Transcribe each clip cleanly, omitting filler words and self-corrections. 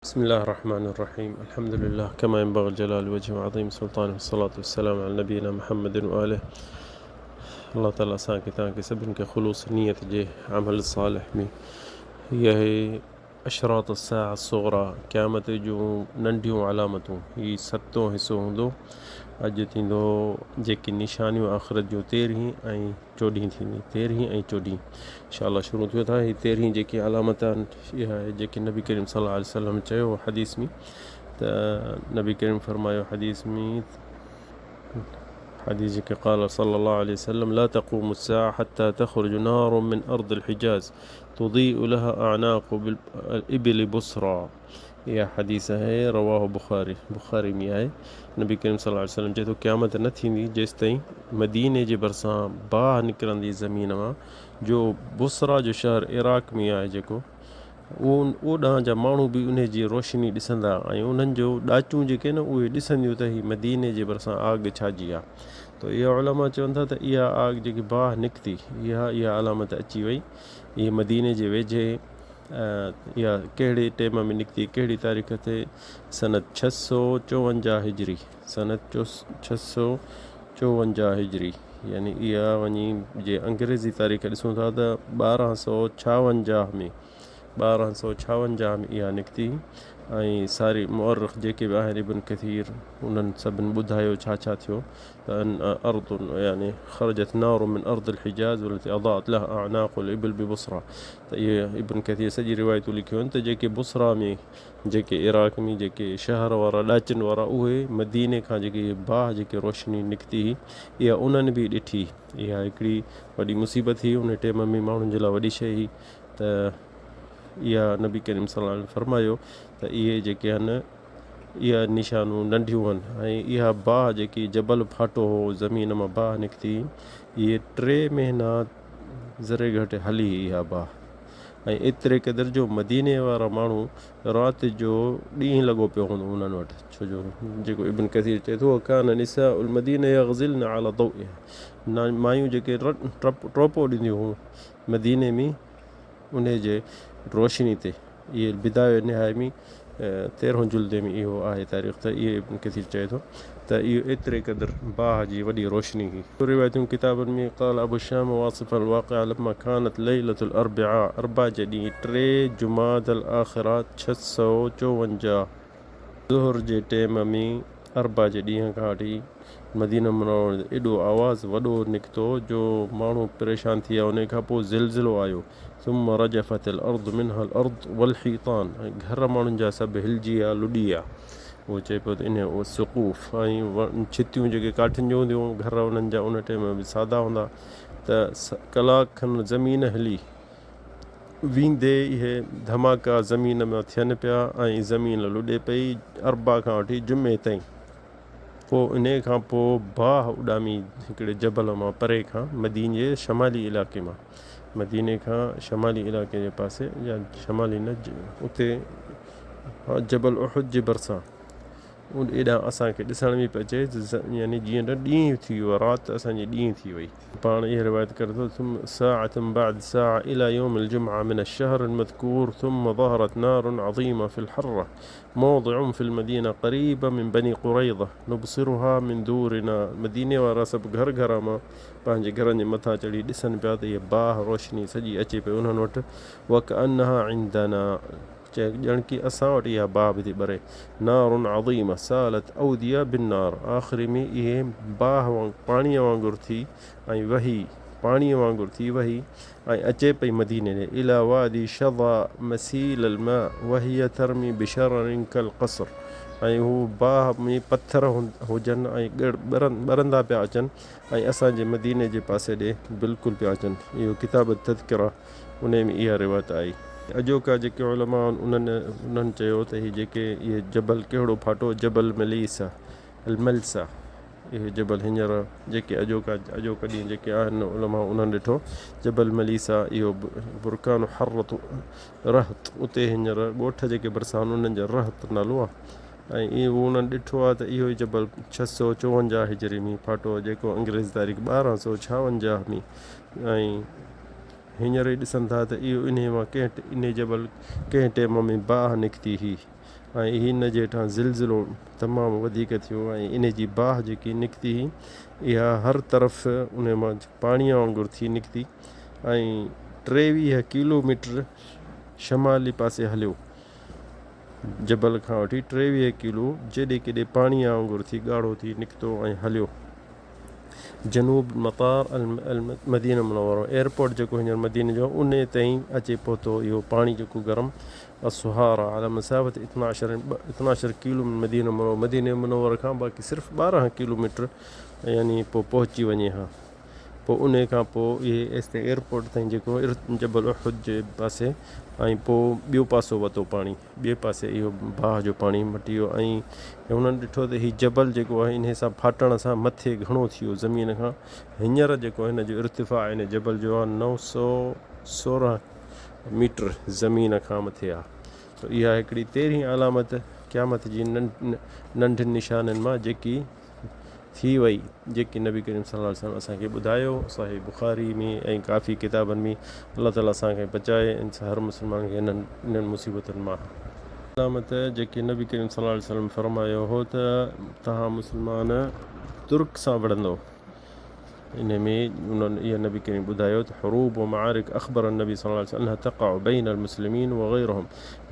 بسم الله الرحمن الرحيم الحمد لله كما ينبغي لجلال وجهه وعظيم سلطانه والصلاة والسلام على نبينا محمد وآله الله تعالي اسان کي توهان کي سڀن کي خلوص نيت جي عمل صالح ۾ هي آهي اشراط الساعة الصغرى قيامت جون ننڍيون علامتون هي ستون حصو هوندو اڄ ٿيندو جيڪي نشانيون آخرت جون تيرهين ۽ چوڏهين ٿيندي، تيرهين ۽ چوڏهين انشاء الله شروع ٿيو ٿا. هي تيرهين جيڪي علامت آهن اها آهي جيڪي نبي ڪريم صلي الله عليه وسلم چيو حديث ۾ ته نبي ڪريم فرمايو حديث ۾ حديث جيڪي قال صلي الله عليه وسلم لا تقوم الساعة حتى تخرج نار من أرض الحجاز تضيء لها أعناق الإبل بصرا اها حديث آهي رواه بخاري بخاري ۾ آهي نبي ڪريم صلي الله عليه وسلم چئي ٿو قيامت نه ٿيندي جيستائين مديني جي ڀرسان باهه نڪرندي زمين مان جو بصرا جو شهر عراق ۾ آهي جيڪو اوڏانهن جا ماڻهو به انهي جي روشني ڏسندا ۽ انهن جو ڏاچون جيڪي آهن اهي ڏسنديون ته هي مديني جي ڀرسان آگ ڇا جي آهي ته اها علماء چون ٿا ته اها آگ جيڪي باهه نڪتي اها اها علامت اچي وئي اهي مديني جي ويجهي اها ڪهڙي ٽيم ۾ نڪتي، ڪهڙي تاريخ تي؟ سنة 654 هجري، سنة 654 هجري يعني اها وڃي جي انگريزي تاريخ ڏسون ٿا ته 1256 ۾ 1256 ۾ اها نڪتي ۽ ساري مؤرخ جيڪي به آهن ابن ڪثير انهن سڀن ٻڌايو ڇا ڇا ٿيو ته ان ارض يعني خرجت نار من ارض الحجاز والتي اضاءت لها اعناق الابل ببصرة ته اهي ابن ڪثير سڄي روايتون لکيون آهن ته جيڪي بصرا ۾ جيڪي عراق ۾ جيڪي شهر وارا ڏاچن وارا اهي مديني کان جيڪي باهه جيڪي روشني نڪتي هئي اها انهن به ڏٺي اها هڪڙي وڏي مصيبت هئي ان ٽيم ۾ ماڻهن جي لاء وڏي شيء هئي ته اها نبي ڪريم صلي الله عليه وسلم فرمايو ته اهي جيڪي آهن اها نشانون ننڍيون آهن ۽ اها باهه جيڪي جبل ڦاٽو هو زمين مان باهه نڪتي اهي ٽي مهينا ذري گهٽ هلي اها باهه ۽ ايتري قدر جو مديني وارا ماڻهو رات جو ڏينهن لڳو پيو هوندو انهن وٽ ڇو جو جيڪو ابن ڪثير چئي ٿو وڪان نساء المدينه يغزلن على ضوئها مايون جيڪي ٽوپو ڏينديون هيون مديني ۾ انهي جي روشني تي اهي البدايه والنهايه ۾ تيرهون جلد ۾ اهو آهي تاريخ ته اهو ابن ڪثير چئي ٿو ته اهو ايتري قدر باهه جي وڏي روشني هئي. روايتون ڪتابن ۾ قال ابو الشام واصفا الواقعه لما كانت ليلة الاربعاء اربع جي ڏينهن ٽي جمادي الاخره 654 ظهر جي ٽيم ۾ اربع جي ڏينهن کان وٺي مدينه منوره ۾ ايڏو آواز وڏو نڪتو جو ماڻهو پريشان ٿي ويا انهي کان پوء زلزلو آيو ثم رجفت الارض منها الارض والحيطان ۽ گهر ماڻهن جا سڀ هلجي ويا لڏي ويا اهو چئي پيو ته انهي والسقوف ۽ ڇتيون جيڪي ڪاٺين جون هونديون هيون گهر انهن جا ان ٽيم ۾ به سادا هوندا ته ڪلاڪ کن زمين هلي ويندي اهي ڌماڪا زمين مان ٿين پيا ۽ زمين لڏي پئي اربع کان وٺي جمعي تائين پوء انهيء کان پوء باهه اڏامي هڪڙي جبل مان پري کان مديني جي شمالي علائقي مان مديني کان شمالي علائقي جي پاسي يا شمالي نه اتي جبل احد جي ڀرسان ايڏانهن اسان کي ڏسڻ ۾ پيو اچي يعني جيئن ته ڏينهن ٿي ويو رات اسان جي ڏينهن ٿي وئي. پاڻ اها روايت ڪري ٿو ثم ساعة بعد ساعة الي يوم الجمعة من الشهر المذڪور ثم ظهرت نار عظيمة في الحرة موضع في المدينة قريبة من بني قريظة نبصرها من دورنا مديني وارا سڀ گهر گهران مان پنهنجي گهرن جي مٿان چڙهي ڏسن پيا ته اها باهه روشني سڄي اچي پئي انهن وٽ وڪأنها عندنا چئه ڄڻ ڪي اسان وٽ اها باهه به ٿي ٻري. نار عظيمه سالت اوديه بالنار آخري ۾ اهي باهه پاڻيء وانگر ٿي ۽ وهي پاڻيء وانگر ٿي وهي ۽ اچي پئي مديني ڏي الي وادي شظا مسيل الماء وهي ترمي بشرر ڪالقصر ۽ هو باهه ۾ پٿر هجن ۽ ٻرندا پيا اچن ۽ اسان جي مديني جي پاسي ڏي بلڪل پيا اچن اهو ڪتاب التذڪره انهيء ۾ اها روايت آئي. اڄوڪا جيڪي علماء آهن انهن انهن چيو ته هي جيڪي اهي جبل ڪهڙو ڦاٽو جبل مليسه الملسه اهي جبل هينئر جيڪي اڄوڪا اڄوڪا ڏينهن جيڪي آهن علماء انهن ڏٺو جبل مليسه اهو برڪان حرت رهت اتي هينئر ڳوٺ جيڪي ڀرسان آهن انهن جو رهت نالو آهي ۽ اهو انهن ڏٺو آهي ته اهو ئي جبل 654 هجري ۾ ڦاٽو جيڪو انگريزي تاريخ 1256 ۾ ۽ هينئر ئي ڏسن ٿا ته اهو انهيء مان ڪنهن انهيء جبل ڪنهن ٽيم ۾ باهه نڪتي هئي. ۽ هن جي هيٺان زلزلو تمام وڌيڪ ٿيو ۽ ان جي باهه جيڪي نڪتي هئي اها هر طرف ان مان پاڻيء وانگر ٿي نڪتي ۽ 23 ڪلو ميٽر شمالي پاسي هليو. جبل کان وٺي 23 ڪلو جيڏي ڪيڏي پاڻيء وانگر ٿي ڳاڙهو ٿي نڪتو ۽ هليو. جنوب مطار المدينه المنوره ايئرپورٽ جيڪو هينئر مديني جو آهي انهي تائين اچي پهتو اهو پاڻي جيڪو گرم الصهاره علي مسافة اثنا عشر ڪيلو من مدينه المنوره مدينه منوره کان باقي صرف 12 ڪلو ميٽر يعني پوء پهچي وڃي ها پوء انهي کان پوء اهي ايستائين ايئرپورٽ تائين جيڪو جبل احد جي پاسي ۽ پوء ٻيو پاسو وتو پاڻي ٻئي پاسي اهو باهه جو پاڻي مٽي ويو ۽ هنن ڏٺو ته هي جبل جيڪو آهي انهي سان ڦاٽڻ سان مٿي گهڻو ٿي ويو زمين کان هينئر جيڪو هن جو ارتفاع ان جبل جو آهي 916 ميٽر زمين کان مٿي آهي ته اها هڪڙي تيرهين علامت قيامت جي ننڍين نشانين مان جيڪي ٿي وئي جيڪي نبي ڪريم صلي الله عليه وسلم اسان کي ٻڌايو صحيح بخاري ۾ ۽ ڪافي ڪتابن ۾ الله تعالي اسان کي بچائي ۽ هر مسلمان کي انهن انهن مصيبتن مان. علامت جيڪي نبي ڪريم صلي الله عليه وسلم فرمايو هو ته توهان مسلمان ترڪ سان وڙهندو ان ۾ انهن اها نبي ڪريم ٻڌايو ته حروب و معارڪ اخبر النبي صلي الله عليه وسلم انها تقع بين المسلمين وغيرهم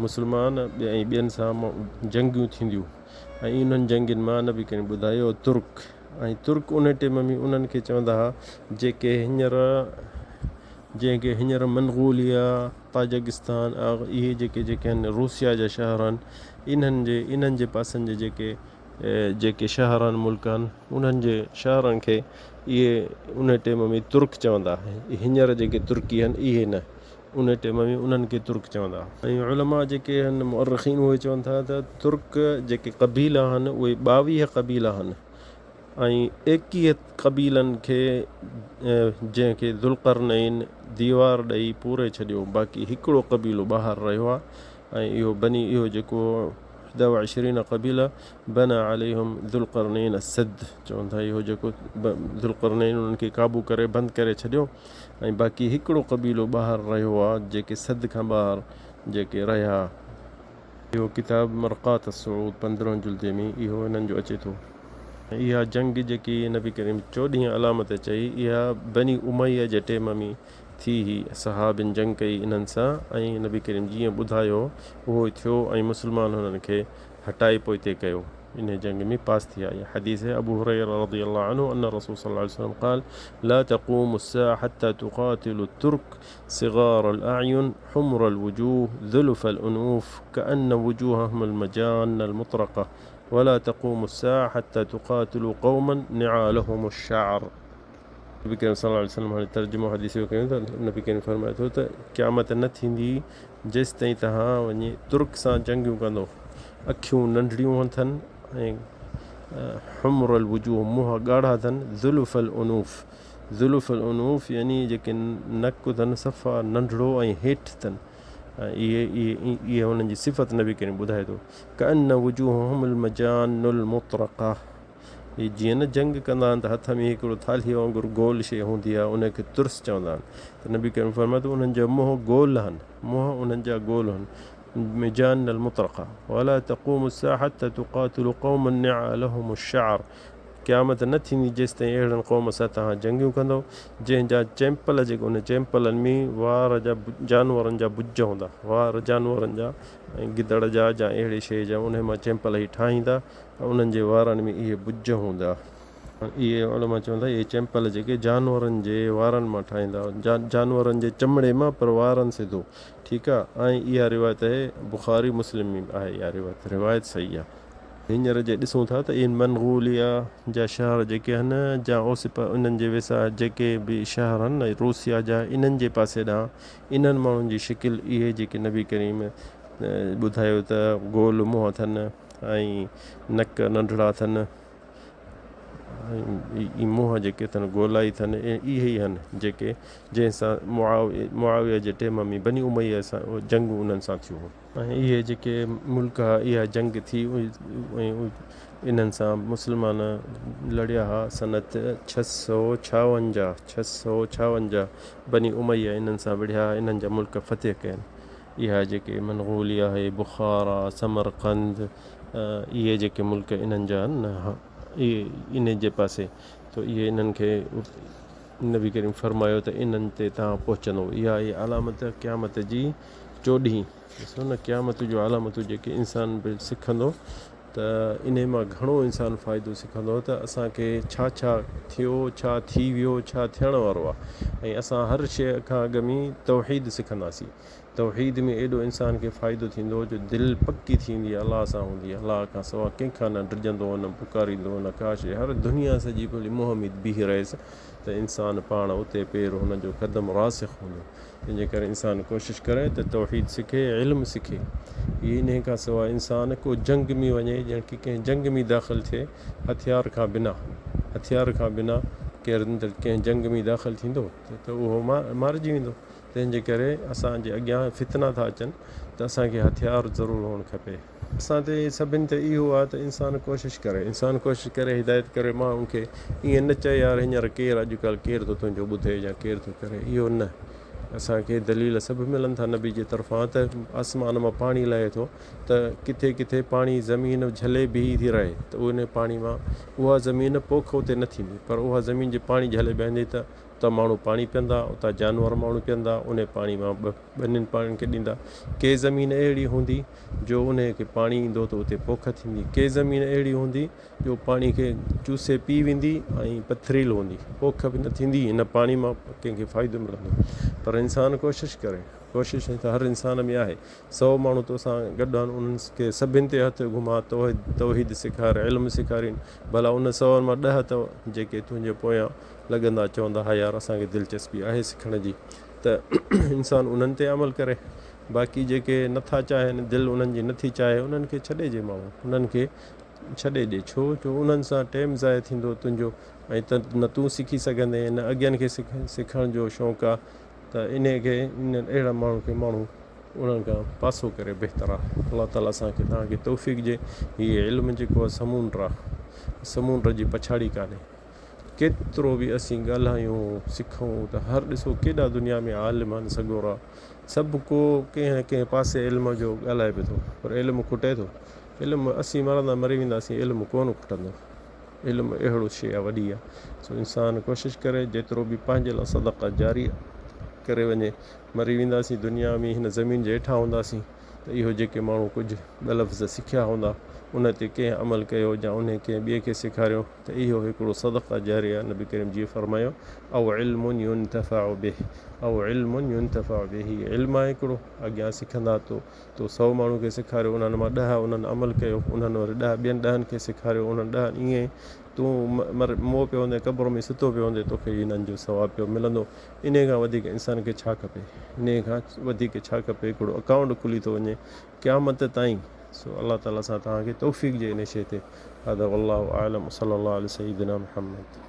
مسلمان ۽ ٻين سان جنگيون ٿينديون ۽ انهن جنگين مان نبي ڪريم ٻڌايو ترڪ ۽ ترڪ انهي ٽيم ۾ انهن کي چوندا ها جيڪي هينئر جنهن کي هينئر منغوليا تاجڪستان اهي جيڪي جيڪي آهن روسيا جا شهر آهن انهن جي انهن جي پاسن جي جيڪي جيڪي شهر آهن ملڪ آهن انهن جي شهرن کي اهي انهي ٽيم ۾ ترڪ چوندا هينئر جيڪي ترڪي آهن اهي نه ان ٽيم ۾ انهن کي ترڪ چوندا ها ۽ علماء جيڪي آهن مؤرخين اهي چون ٿا ته ترڪ جيڪي قبيلا آهن اهي 22 قبيلا آهن ۽ 21 قبيلن کي جنهن کي ذوالقرنين ديوار ڏئي پوري ڇڏيو باقي هڪڙو قبيلو ٻاهر رهيو آهي ۽ اهو بني اهو جيڪو احدي وعشرين قبيله بني عليهم ذوالقرنين السد چون ٿا اهو جيڪو ذوالقرنين انهن کي قابو ڪري بند ڪري ڇڏيو ۽ باقي هڪڙو قبيلو ٻاهر رهيو آ جيڪي سد کان ٻاهر جيڪي رهيا. اهو ڪتاب مرقات الصعود پندرهن جلدي ۾ اهو انهن جو اچي ٿو. ۽ اها جنگ جيڪي نبي ڪريم چوڏهين علامت چئي اها بني اميه جي ٽيم ۾ ٿي هئي صحابين جنگ ڪئي انهن سان ۽ نبي ڪريم جيئن ٻڌايو اهو ئي ٿيو ۽ مسلمان هنن کي هٽائي پوئتي ڪيو. انهي جنگ ۾ پاس ٿي آئي. حديث ابو هريره رضي الله عنه ان الرسول صلي الله عليه وسلم قال لا تقوم الساعه حتي تقاتل الترك صغار الاعين حمر الوجوه ذلف الانوف كأن وجوههم المجان المطرقه ولا تقوم الساعه حتي تقاتل قوما نعالهم الشعر. نبي ڪريم صلي الله عليه وسلم هاڻي ترجمو حديث جو ڪيون ته نبي ڪريم فرمائي ٿو ته قيامت نه ٿيندي جيستائين توهان وڃي ترڪ سان جنگيون ڪندو. اکيون ننڍڙيون اٿن ۽ حمر الوجوه منهن ڳاڙها اٿن، زلف الانوف زلف الانوف يعني جيڪي نڪ اٿن صفا ننڍڙو ۽ هيٺ اٿن ۽ اهي اهي اهي انهن جي صفت نبي ڪريم ٻڌائي ٿو ڪأن وجوههم المجان المطرقه هي جيئن نه جنگ ڪندا آهن ته هٿ ۾ هڪڙو ٿالهيء وانگر گول شيء هوندي آهي، ان کي ترس چوندا آهن ته نبي ڪريم فرمايو ته انهن جا منهن گول آهن، منهن انهن جا گول آهن، مجان المطرقه، ولا تقوم الساعه حتي تقاتلوا قوما نعالهم الشعر، قيامت نه ٿيندي جيستائين اهڙن قوم سان توهان جنگيون ڪندؤ، جنهن جا چيمپل جيڪي ان چيمپلن ۾ وار جا جانورن جا بج هوندا، وار جانورن جا ۽ گدڙ جا جا اهڙي شيء جا انهي مان چيمپل هي ٺاهيندا ۽ انهن جي وارن ۾ اهي بج هوندا. اهي علماء چون ٿا اهي چيمپل جيڪي جانورن جي وارن مان ٺاهيندا هئا جانورن جي چمڙي مان پر وارن سڌو ٺيڪ آ ۽ اها روايت اهي بخاري مسلم ۾ به آهي اها روايت روايت صحيح آ. هينئر جي ڏسون ٿا ته اهي منغوليا جا شهر جيڪي آهن جا اوسپ انهن جي ويسا جيڪي به شهر آهن روسيا جا انهن جي پاسي ڏانهن انهن ماڻهن جي شڪل اهي جيڪي نبي ڪريم ٻڌايو ته گول منهن اٿن ۽ نڪ ننڍڙا اٿن ۽ منهن جيڪي اٿن گولائي اٿن اهي ئي آهن جيڪي جنهن سان معاويه جي ٽيم ۾ بني اميه سان جنگون انهن سان ٿيون هيون. ۽ اهي جيڪي ملڪ ها اها جنگ ٿي ۽ انهن سان مسلمان لڙيا ها سنت 656 656 بني اميه انهن سان وڙهيا انهن جا ملڪ فتح ڪين. اها جيڪي منغوليا آهي، بخارا، سمرقند اهي جيڪي ملڪ انهن جا آهن نه اهي انهي جي پاسي ته اهي انهن کي نبي ڪريم فرمايو ته انهن تي توهان پهچندو اها آهي علامت قيامت جي چوڏهين ڏسو نه قيامت جون علامتون جيڪي انسان به سکندو ته انهي مان گهڻو انسان فائدو سکندو ته اسان کي ڇا ڇا ٿيو ڇا ٿي ويو ڇا ٿيڻ وارو آهي ۽ اسان هر شيء کان اڳ ۾ توحيد سکنداسين توحيد ۾ ايڏو انسان کي فائدو ٿيندو جو دل پڪي ٿيندي الله سان هوندي الله کان سوا ڪنهن کان نه ڊڄندو نه پڪاريندو نه ڪا شيء هر دنيا سڄي ڀلي منهن ۾ بيهي رهيس ته انسان پاڻ اتي پير هن جو قدم راسخ هوندو تنهن جي ڪري انسان ڪوشش ڪري ته توحيد سکي، علم سکي. هي انهي کان سواء انسان ڪو جنگ ۾ وڃي ڄڻ ڪي ڪنهن جنگ ۾ داخل ٿئي هٿيار کان بنا هٿيار کان بنا ڪير ڪنهن جنگ ۾ داخل ٿيندو ته اهو مارجي ويندو. تنهن جي ڪري اسان جي اڳيان فتنا ٿا اچن ته اسان کي هٿيار ضرور هئڻ کپي. اسان تي سڀن تي اهو آهي ته انسان ڪوشش ڪري انسان ڪوشش ڪري هدايت ڪري ماڻهن کي ائين نه چئي يار هينئر ڪير اڄڪلهه ڪير ٿو تنهنجو ٻڌي يا ڪير ٿو ڪري اهو نه اسان کي دليل سڀ ملن ٿا نبي جي طرفان ته آسمان مان پاڻي لهي ٿو ته ڪٿي ڪٿي پاڻي زمين جهلي بيهي ٿي رهي ته ان پاڻي مان اها زمين پوک اتي نه ٿيندي پر اها زمين جي پاڻي جهلي بيهندي ته اتان ماڻهو پاڻي پيئندا، اتان جانور ماڻهو پيئندا، انهي پاڻي مان ٻنين پاڻين کي ڏيندا. ڪي زمين اهڙي هوندي جو انهي کي پاڻي ايندو ته اتي پوک ٿيندي. ڪي زمين اهڙي هوندي جو پاڻي کي چوسي پي ويندي ۽ پٿريل هوندي، پوک به نه ٿيندي، نه پاڻي مان ڪنهن کي فائدو ملندو. پر انسان ڪوشش ڪري، ڪوشش ته هر انسان ۾ آهي. سو ماڻهو توسان گڏ آهن، انهن کي سڀن تي هٿ گهماء، توحيد سيکار، علم سيکارين، ڀلا ان سون مان ڏهه ته جيڪي تنهنجي پويان لڳندا چوندا ها يار اسان کي دلچسپي آهي سکڻ جي ته انسان انهن تي عمل ڪري باقي جيڪي نٿا چاهين دل انهن جي نٿي چاهي انهن کي ڇڏي جي ماڻهو انهن کي ڇڏي ڏي ڇو جو انهن سان ٽيم ضايع ٿيندو تنهنجو ۽ ته نه تون سکي سگهندين نه اڳين کي سکڻ جو شوق آ ته انهي کي انهن اهڙن ماڻهن کي ماڻهو انهن کان پاسو ڪري بهتر آ الله تعالي اسان کي توهان کي توفيق ڏي هي علم جيڪو آ سمونڊ آ سمونڊ جي پڇاڙي ڪانهي ڪيترو به اسين ڳالهايون سکون ته هر ڏسو ڪيڏا دنيا ۾ عالم آهن سڳورا سڀ ڪو ڪنهن نه ڪنهن پاسي علم جو ڳالهائي پيو ٿو پر علم کٽي ٿو علم اسين مرندا مري وينداسين علم ڪونه کٽندو علم اهڙو شيء آهي وڏي آهي سو انسان ڪوشش ڪري جيترو به پنهنجي لاء صدقه جاري ڪري وڃي مري وينداسين دنيا ۾ هن زمين جي هيٺان هونداسين ته اهو جيڪي ماڻهو ڪجهه ٻه لفظ سکيا هوندا ان تي ڪنهن عمل ڪيو يا انهي ڪنهن ٻئي کي سيکاريو ته اهو هڪڙو صدقه جاريه نبي ڪريم جيئن فرمايو او علم ينتفع به او علم ينتفع به هي علم آهي هڪڙو اڳيان سکندا تو تو سو ماڻهو کي سيکاريو انهن مان ڏهه انهن عمل ڪيو انهن وري ڏهه ٻين ڏهن کي سيکاريو انهن ڏهن ائين تون مر مئو پيو هوندين قبر ۾ ستو پيو هوندين توکي انهن جو ثواب پيو ملندو انهي کان وڌيڪ انسان کي ڇا کپي انهي کان وڌيڪ ڇا کپي هڪڙو اڪائونٽ کلي ٿو وڃي قيامت تائين سو الله تعالي سان توهان کي توفيق جي انهي شي تي هذا والله اعلم وصلي الله علي سيدنا محمد.